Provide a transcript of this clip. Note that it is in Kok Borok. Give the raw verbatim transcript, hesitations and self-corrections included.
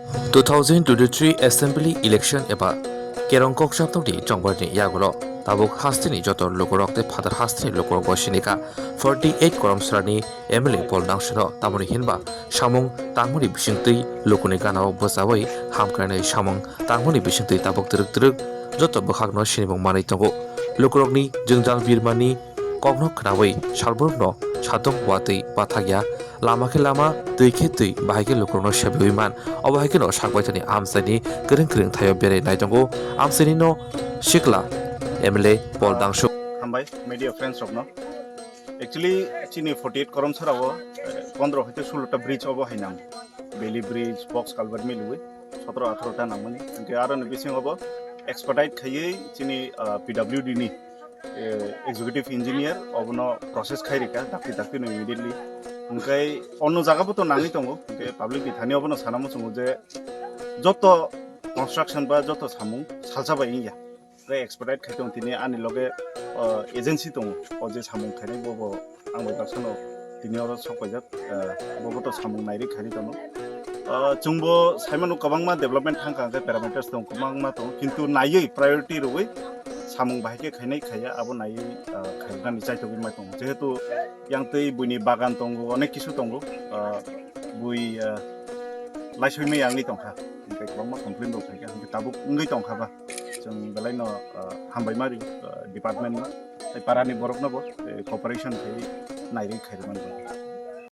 Two thousand twenty-three Assembly Election eba Kerong Kokchapnokni chongbarni yagulo tabuk hasteni joto lukurok tei phatar hasteni lukurok bo sinika forty eight Koromsarani M L A Paul Dangsuno tamoni hinba samung tangmani bisingtwi lukuni ganao bwchawi hamkrainai samung tangmani bisingtwi tabuk twrwk twrwk joto bwkhakno sinimung manwi tongo. Lukurokni jwngjal birmani kokno khnawi salbrumno satung watwi bathakya, lama khe lama, twi khe twi, bahai khe lukurokno sebiwi man. Obo hai kheno sakbaithani amchaini kwrwng kwrwng thaio berai nai tongo amchainino sikla M L A Paul Dangsu. Hambai media friends rokno. Actually, chini forty eight Koromsarao, eh, pondro hoite sulo ta bridge obo hai nang. Bailey bridge, box culvert milwi, sotro atharo ta nangmani. Hingke aroni bisingo bo expedite khaiwi chini, ah, P W D ni, eh, executive engineer obono process khai rika, dakti dakti no immediately. Hingke ono jaga bo to nangwi tongo, hingke public ni thani obono sana muchungo je joto construction ba joto samung salsa bai wngya. Tei expedite khai tongo tini ani loge, ah, agency tongo, o je samung khainai bo bo ang bai baksa no tini oro sok paijak, ah, bo bo to samung nairi khairi tongo. Ah, chwngbo saimano kwbangma development thangkha hwnkhe parameters tongo kwbangma tongo, kintu naiwi priority rwui samung bahai khe khainai khaiya abo naiwi, ah, khairoknani chaitogwi ma tongo, jehetu yang twi buini bagan tongo, onek kisu tongo, ah, bui, ah, laisogwi mayangwi tongkha, hwnkhe kwbangma complain rok phaikha, hwnkhe tabuk wngwi tongkha ba. Chwng belaino, ah, hambai ma rio, ah, department no, tei para ni borok no bo, eh, cooperation khai nairi khairokmani.